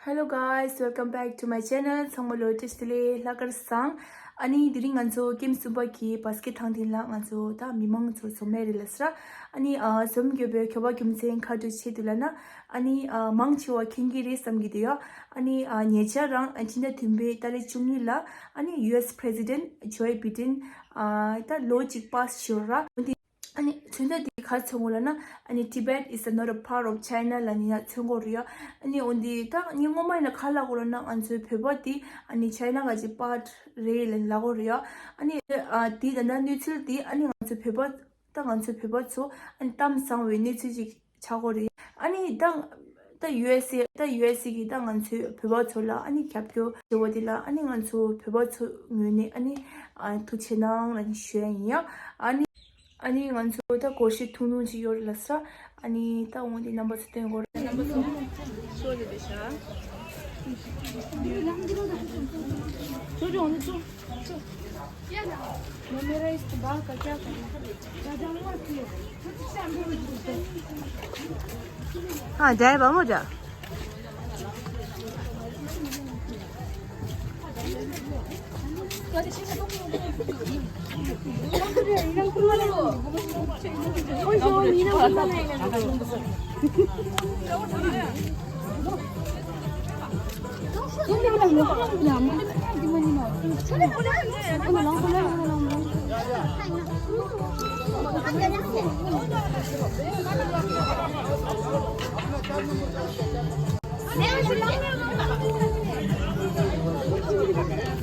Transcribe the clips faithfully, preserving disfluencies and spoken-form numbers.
Hello guys, welcome back to my channel. ཚང་མ་ལ་བཀྲ་ཤིས་བདེ་ལེགས། ལྷག་དཀར་བཟང་། ཨ་ནི་དེ་རིང་ང་ཚོ་ཀེམ་གསུམ་པ་གི་བ་སི་ཀེ་ཊི་ཐང་སྟེང་ལ་ང་ཚོ་ད་མི་མང་ཚོ་འཛོམས་ཡས་རེད་ལབ་ས། ཨ་ནི་ཨ་འཛོམས་དགོས་པའི་དགོས་པ་རྒྱུ་མཚན་ག་རེ་བྱས་འདུག་ལབ་ན། ཨ་ནི་ཨ་མང་ཆེ་བ་མཁྱེན་གྱི་རེད་བསམ་གྱི་འདུག་ཡ། ཨ་ནི་ཨ་ཉེ་ཆར་རང་ཨ་སྤྱི་ཟླ་བདུན་པའི་ཏ་རིག་བཅུ་གཉིས་ལ་ཨ་ནི་ཡུ་ཨེས་པི་རེ་སི་ཌེན་ཊི་ཇོ་བྷའི་ཌེན་ཨ་ད་ལོ་གཅིག་པཱ་སི་བྱས་ཡོད་ར། འོན་ཏེ་ཨ་ནི་མཚོན་རྟགས་དེ་ག་རེ་མཚོན་གྱི་ཡོད་ལབ་ན། ཨ་ནི་Tibet is not a part of China ལབ་ནས་ཡ་མཚོན་གྱི་ཡོད་རེད་ཡ། ཨ་ནི་འོན་ཏེ་ད་ངས་སྔོན་མ་ཡིན་ན་ག་རེ་ལབ་ཀྱི་ཡོད་ལབ་ན། ང་ཚོའི་བོད་པ་དེ་ཨ་ནི་ཅའི་ན་གི་པཱར་ཊི་རེད་ལབ་ལབ་ཀྱི་ཡོད་རེད་ཡ། ཨ་ནི་ཨ་དེ་ད་ལྟ་གནས་ཚུལ་དེ་ཨ་ནི་ང་ཚོའི་བོད་པ་ད་ང་ཚོའི་བོད་པ་ཚོ་ཨ་ནི་གཏམ་བཟང་བའི་གནས་ཚུལ་ཅིག་ཆགས་ཀྱི་ཡོད་རེད། ཨ་ནི་ད་ད་ཡུ་ཨེས་ཨེ་ད་ཡུ་ཨེས་ཨེ་གིས་ད་ང་ཚོའི་བོད་པ་ཚོ་ལ་ཨ་ནི་རྒྱབ་སྐྱོར་བྱེད་པ་དེ་ལ་ཨ་ནི་ང་ཚོ་བོད་པ་ཚོ་ངོས་ནས་ཨ་ནི་ཨ་ཐུགས་རྗེ་གནང་ལབ་ནས་ཞུ་ཡ་ཡིན་ཡ། ཨ་ནི་ཨ་ནི་ང་ཚོ་ད་སྒོར་གཞས་ཐུང་ཐུང་ཅིག་ཡོད་རེད་ལབ་ས། ཨ་ནི་ད་འོང་དེ་རྣམ་པ་ཚོ་སྟོན་དགོས་རེད། རྣམ་པ་ཚོ་ཤོ་ལི་དེ་ཤ། ཅོ་ཅོ་འོང་ཅོ། हाँ, जाए बाबू जा।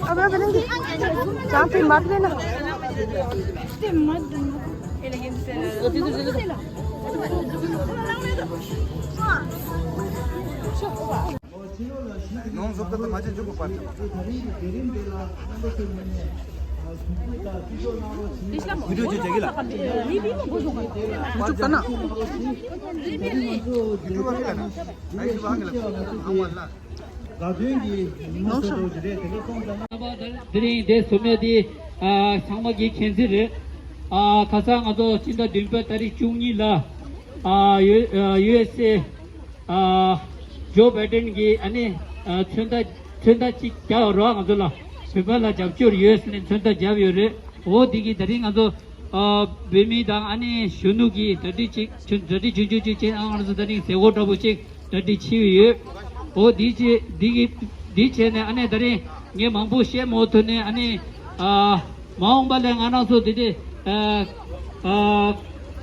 अब मैं बनेंगे। चांद पे मत लेना। ནང་སོབ་ཏ་ཏ་མ་ཅན་ཇུ་གུ་པར་ཏ། བི་ཌིའོ་ཅིག་བྱེད་ཀྱི་ལ། ཡུ་ཊུབ་པ་ལ། ཨ་ཡུ་ཊུབ་པ་ལ། ཨ་ཝ་ལ། དེ་རིང་འདིར་འཛོམས་ཡོད་དེ་ཨ་ཚང་མ་གི་མཁྱེན་གསལ་རེད། ཨ་ཁ་སང་ང་ཚོ་སྤྱི་ཟླ་བདུན་པའི་ཏ་རིག་བཅུ་གཉིས་ལ་ཨ་ཡུ་ཨ་ཡུ་ཨེས་ཨེ་ཨ་ཇོ་བྷའི་ཌེན་གྱིས་ཨ་ནི་ཨ་མཚོན་རྟགས་མཚོན་རྟགས་གཅིག་བརྒྱབ་ཡོད་རེད། ང་ཚོ་ལ་བོད་པ་ལ་རྒྱབ་སྐྱོར་ཡོད་ཟེར་ནས་མཚོན་རྟགས་བརྒྱབ་ཡོད་རེད། འོ་དེ་གི་དེ་རིང་ང་ཚོ་ཨ་བོད་མི་དང་ཨ་ནི་གཞོན་ནུ་གི་གྲ་སྒྲིག་ཅིག་ཆུ་གྲ་སྒྲིག་ཆུང་ཆུང་ཅིག་བྱས། ཨ་ང་ཚོ་དེ་རིང་མཛད་སྒོ་འདྲ་པོ་ཅིག་གྲ་སྒྲིག་བྱས་ཡོད། འོ་དེ་བྱས་དེ་གི་དེ་བྱས་ནས་ཨ་ནི་དེ་རིང་ངས་མང་པོ་བཤད་མ་ཐུབ་ནས། ཨ་ནི་ཨ་མ་འོངས་པ་ལ་ང་རང་ཚོ་དེ་འདྲའི་ཨ་ཨ་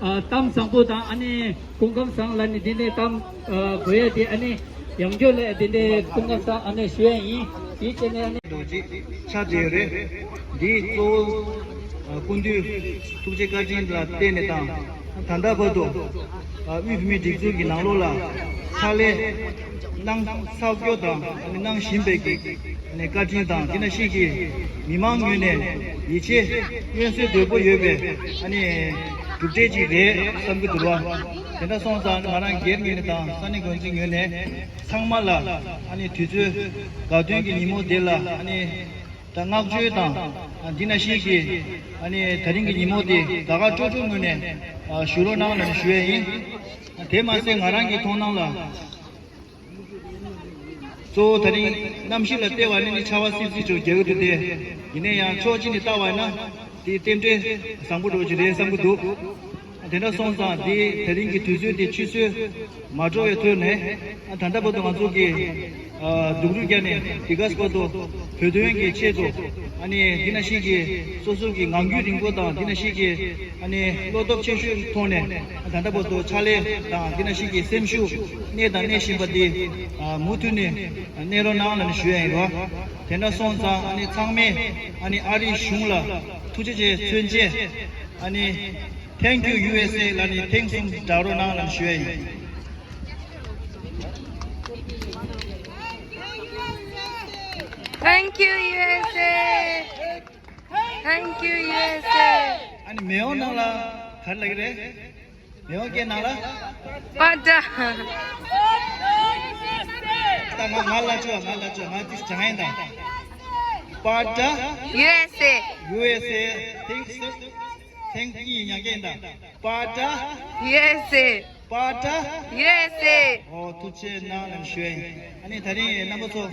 ཨ་གཏམ་བཟང་པོ་དང་ཨ་ནི་སྐུ་ཁམས་བཟང་ལབ་ནས་དེ་འདྲའི་གཏམ་ཨ་དགོས་ཡ་དེ་ཨ་ནི་ཡང་བསྐྱར་ལ་དེ་འདྲའི་སྐུ་ཁམས་བཟང་ཨ་ནི་ཞུ་ཡ་ཡིན། དེ་བྱས་ནས་ཨ་ནི་འདུག་ཅིག་ཆགས་བསྡད་ཡོད་རེད། འདི་གཙོ་བོ་ཨ་སྐུ་མདུན་ཐུགས་རྗེ་བཀའ་དྲིན་ལ་བརྟེན་ནས་དང་། ད་ལྟ་བར་དུ་ཨ་དབུས་བོད་མིའི་སྒྲིག་འཛུགས་ཀྱི་ནང་ལོགས་ལ་ཕྱག་ལས་གནང་ཚར་ཡོད་དང་གནང་བཞིན་པའི་གི་ཨ་ནི་བཀའ་དྲིན་དང་། དེ་ནང་བཞིན་གྱི་མི་མང་ངོས་ནས་ཡིད་ཆེས་མངོན་གསལ་དོད་པོ་ཡོད་པའི་ཨ་ནི་གྲུབ་འབྲས་ཅིག་རེད་བསམ་གྱི་འདུག་བ། དེ་འདྲ་སོང་ཙང་ང་རང་སྒེར་ངོས་ནས་དང་ས་གནས་འགོ་འཛིན་ངོས་ནས་ཚང་མ་ལ་ཨ་ནི་དུས་ཚོད་དགའ་སྟོན་གྱི་ཉིན་མོ་དེ་ལ་ཨ་ནི་ད་བསྔགས་བརྗོད་དང་། ཨ་འདི་ནང་བཞིན་གྱི་ཨ་ནི་དེ་རིང་གི་ཉིན་མོ་དེ་དགའ་དགའ་སྤྲོ་སྤྲོ་ངོས་ནས་ཨ་ཞུ་རོགས་གནང་ལབ་ནས་ཞུ་ཡས་ཡིན། དེ་མ་ཟད་ང་རང་གི་མཐོང་སྣང་ལ། གཙོ་བོ་དེ་རིང་གནམ་གཤིས་ལ་བལྟས་པ་ནི་ཆར་པ་སིབ་སིབ་ཅིག་རྒྱག་གི་འདུག་སྟེ། ཡིན་ན་ཡང་ཕྱོགས་གཅིག་ནས་བལྟས་པ་ཡིན་ན་དེ་རྟེན་འབྲེལ་བཟང་པོ་འདྲ་པོ་ཅིག་རེད་བསམ་གྱི་འདུག་དེ་འདྲ་སོང་ཙང་དེ་དེ་རིང་གི་དུས་ཚོད་དེ་ཕྱི་ཚོད་མ་འགྲོ་བའི་ཐོག་ནས། ཨ་ད་ལྟ་བར་དུ་ང་ཚོ་གི་ཨ་སྡུག་རུས་བརྒྱབ་ནས་འདི་ག་བར་དུ་བོད་དོན་གྱི་ཆེད་དུ་ཨ་ནི་འདི་ནང་བཞིན་གྱི་སོ་སོ་གི་ངང་རྒྱུད་རིང་པོ་དང་། འདི་ནང་བཞིན་གྱི་ཨ་ནི་བློ་སྟོབས་ཆེ་ཤོས་ཐོག་ནས་ད་ལྟ་བར་དུ་ཕྱག་ལས་དང་། འདི་ནང་བཞིན་གྱི་སེམས་ཤུགས་གནས་དང་གནས་བཞིན་པ་འདི་ཨ་མུ་མཐུད་ནས་གནས་རོགས་གནང་ལབ་ནས་ཞུ་ཡ་ཡིན་རོ། དེ་འདྲ་སོང་ཙང་ཨ་ནི་ཚང་མས་ཨ་ནི་ཨ་རིའི་གཞུང་ལ་ཐུགས་རྗེ་ཆེ་མཚོན་བྱེད་ཨ་ནི། Thank you ཡུ་ཨེས་ཨེ་ལབ་ནས་ཐེངས་གསུམ་བསྒྲགས་རོགས་གནང་ལབ་ཞུ་ཡ་ཡིན། Thank you ཡུ་ཨེས་ཨེ། Thank you ཡུ་ཨེས་ཨེ། ཨ་ནི་མེ་ཡོང་ནང་ལ་ག་རེ་ལབ་ཀྱི་རེད། མེ་ཡོང་སྐད་ནང་ལ། པ་ཏྲ། ད་ང་ང་ལ་ཅོ་ང་ལ་ཅོ་ང་ཏིས་ཅང་ཡིན་ད། པ་ཏྲ། ཡུ་ཨེས་ཨེ། ཡུ་ཨེས་ཨེ། Thanks thank you ཡིན་ཡང་སྐད་ཡིན་ད། པ་ཏྲ། ཡུ་ཨེས་ཨེ། པ་ཏྲ། ཡོད་སེ། ཨོ་ཐུགས་རྗེ་གནང་ལབ་ཞུ་ཡ་ཡིན། ཨ་ནི་དེ་རིང་རྣམ་པ་ཚོ།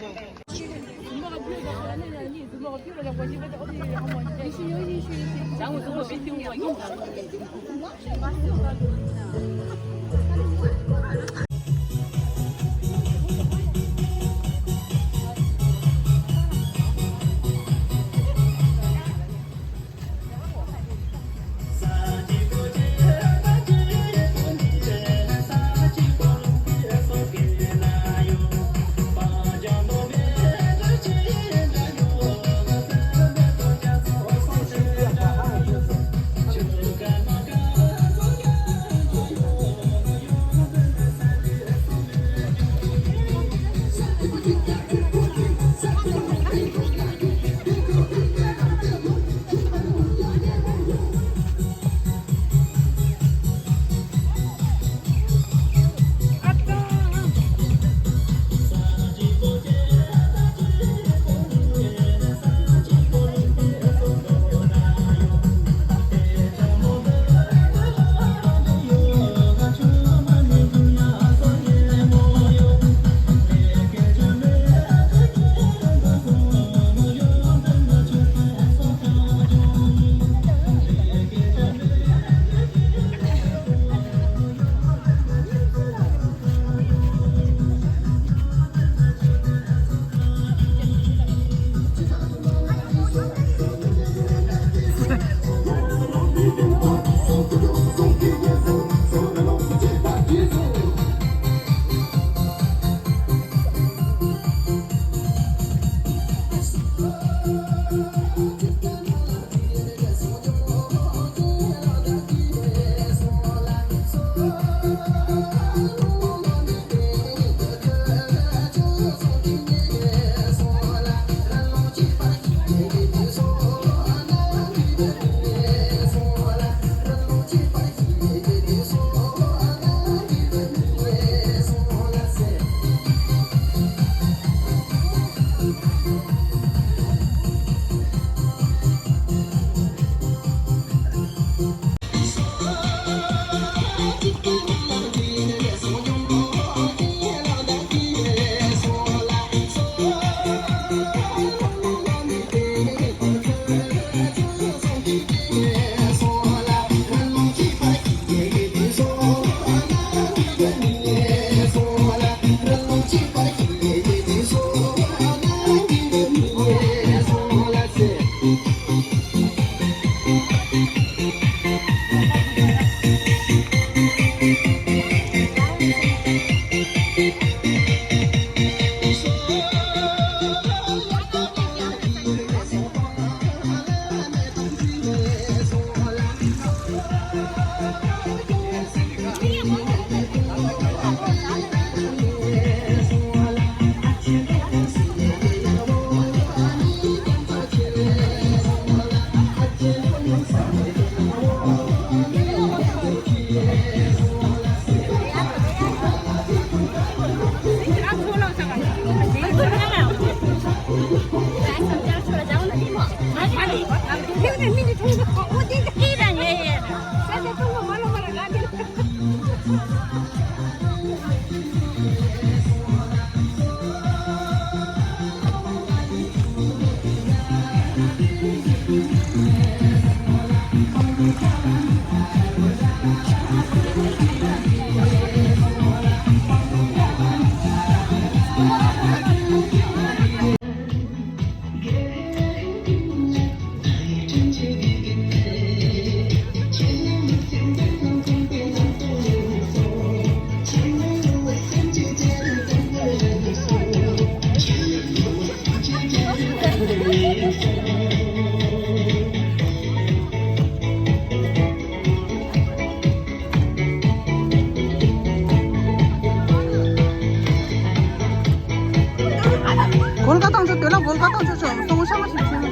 གོལ་ཀ་བཏང་ཆོག་དོན་ལ་གོལ་ཀ་བཏང་ཆོག་ཆོག་སོང་ཤ་མ་ཞིག་ཆེ།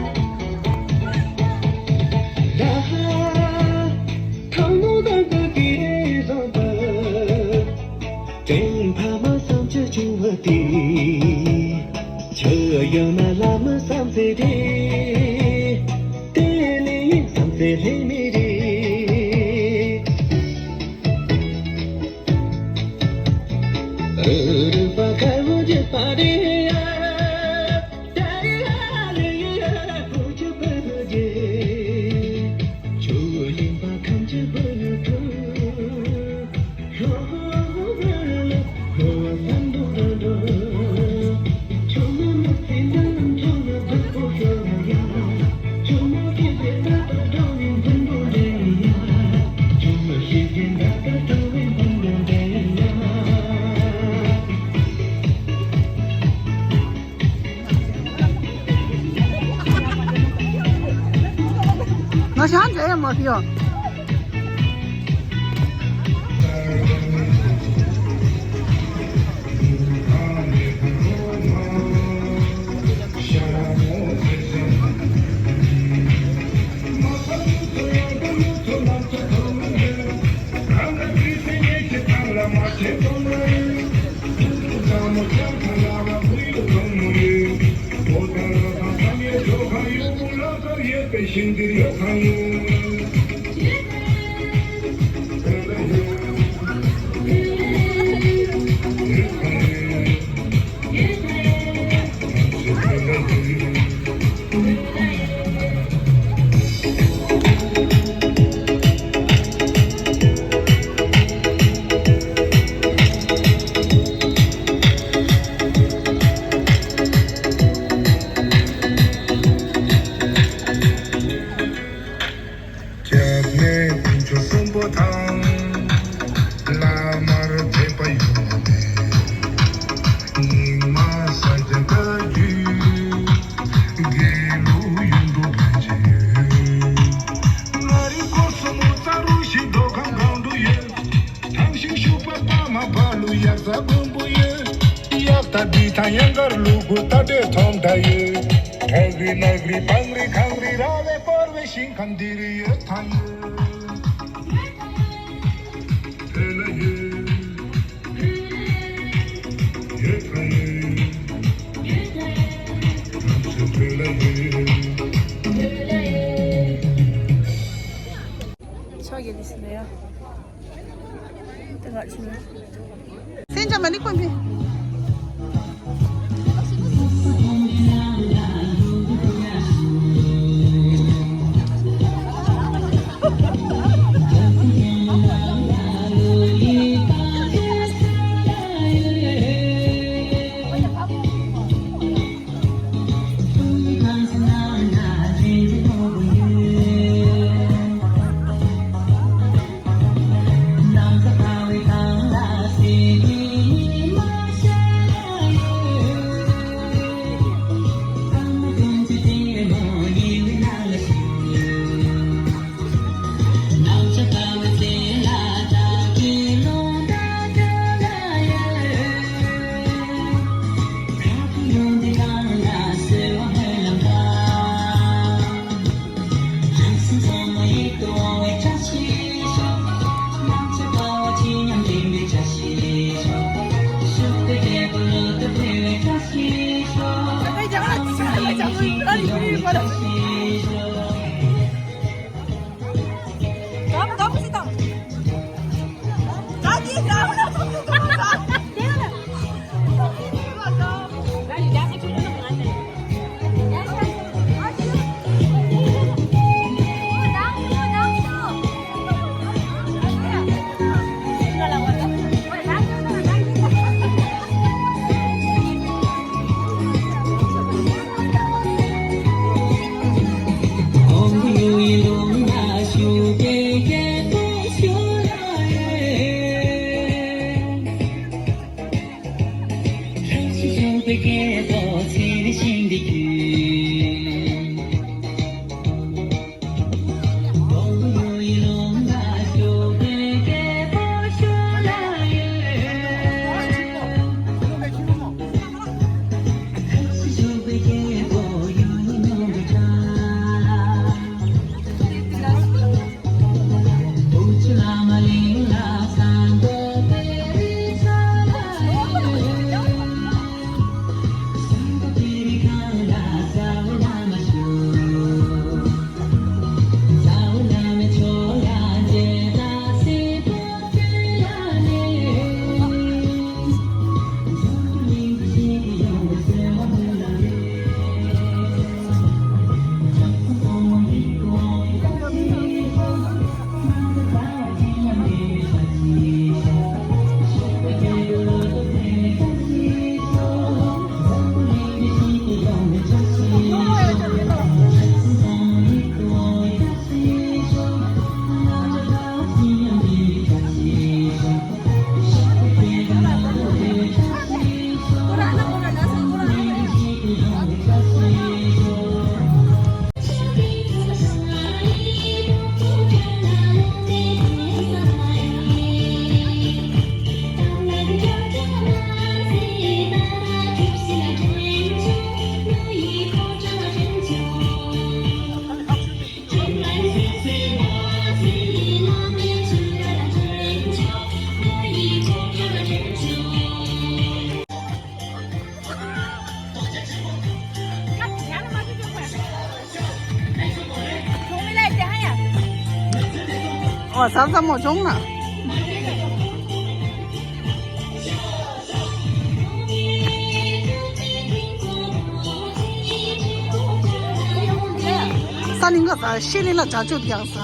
ཐང་མོ་དང་ག་གི་རང་པ། དྲན་ཕ་མ་བསམ་འཆར་བྱུང་བ་དེ། ཆུ་ཡང་ན་ལ་མི་བསམ་ཚེ་རེད། དེ་ལས་ཡིན་བསམ་ཚེ་ལྷད་མི་རེད། ང་ཞང་མཇལ་ཡ་མ་ཕི་ཡོ། སྐྱབས་གནས་དཀོན་མཆོག་གསུམ་པོ་དང་། བླ་མར་མཛད་པ་ཡོངས་ནས། རྙིང་མ་ས་སྐྱ་བཀའ་བརྒྱུད། དགེ་ལུགས་ཡུལ་འགྲོ་ཕན་ཆད་ཡོད། མངའ་རིས་སྐོར་གསུམ་ངོ་མཚར་རུ་ཞིག་མདོ་ཁམས་སྒང་དྲུག་ཡོད། ཐང་ཤིང་ཤུག་པ་པདྨ་བ་ལུ་གཡག་རྩ་དགོན་པོ་ཡོད། གཡག་རྟ་སྦྲུལ་ཐང་གཡང་དཀར་ལུ་གུ་རྟ་དྲེལ་ཐོམ་ད་ཡོད། བྲག་རི་ནགས་རི་སྤང་རི་གངས་རི་ར་བས་བསྐོར་བའི་ཞིང་ཁམས་འདིར་ཡོད་ཐང་ཡོད། བོད་ལ་ཡོད། ཡོད་ཐང་ཡོད། ང་ཚོ་བོད་ལ་ཡོད། ཕྱག་གི་ལི་སི་ལ་ཡ། དེ་ང་ཆུ་ལ། སེང་ཆ་མ་ནི་ཀོན་ཕི། ཨོ་ཟབ་ཟབ་མོ་བྱུང་ན། ས་ནི་ང་ས་ཤེ་ལི་ལ་བྱ་ཆུ་ཀྱང་ས།